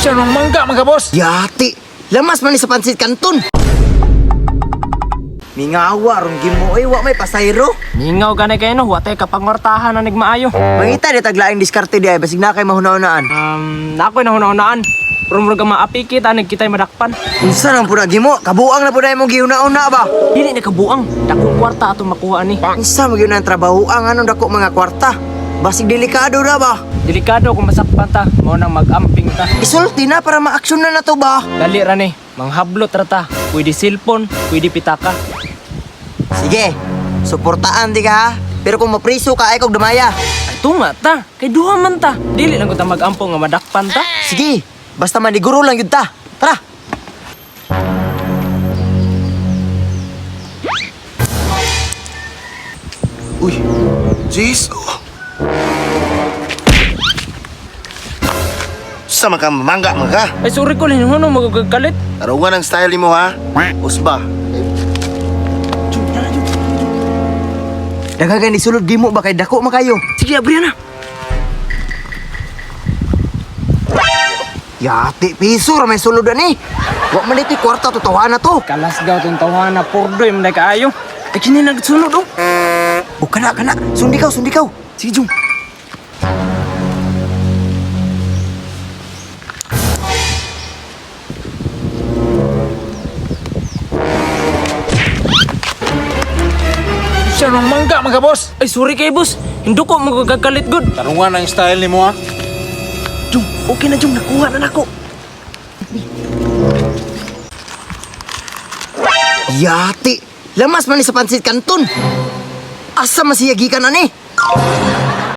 Siya nung mangga mga boss. Yati! Lamas man ni sa pansit kanton. Mingawa rong gimo oy, wa may pasayro. Mingaw gani kayo no, wa tay kapangwartahan na nagmaayo. Mangita di taglaing diskarte di ay basig na kay mahuna-hunaan. Nakoy nahuna-hunaan. Pero murag ang maapiki ta nagkitay madakpan. Unsa nang pud na gimo? Kabuang na pud na imong gihuna-huna ba? Dili na kabuang, dakong kwarta atong makuha ni. Unsa man gyud ang trabaho ang anong dako mga kwarta? Basig delikado na ba? Delikado kung masakpan ta, mao nang mag-amping ta. Isulti na para ma-aksyon na na to ba? Dali ra ni, manghablot ra ta. Pwede cellphone, pwede pitaka. Sige, suportaan di ka ha. Pero kung mapriso ka ay kog damaya. Ay tunga ta, kay duha man ta. Dili lang ko ta mag-ampo nga madakpan ta. Sige, basta maniguro lang yun ta. Tara! Uy, jeez. Sa mga mangga mga ka. Ay sorry ko hinuno magagalit. Tarungan ang style mo ha. Usba. Daghagan ni sulod gimo ba kay dako makayo. Sige, abriya na. Yati piso ra may sulod ani. Wa man dito'y kwarta tutuhan na to. Kalasgaw tong tawhana purdoy man kaayo. Ay kini nagsunod oh. O kana kana, sundi kaw, sundi kaw. Sige jung. Siya nung mangga mga boss. Ay sorry kay boss, hindi ko magagalit good. Tarungan ang style ni mo ha. Jung, okay na Jung, nakuha na nako. Yati, lamas man ni sa pansit kanton. Asa man siya gikan ani?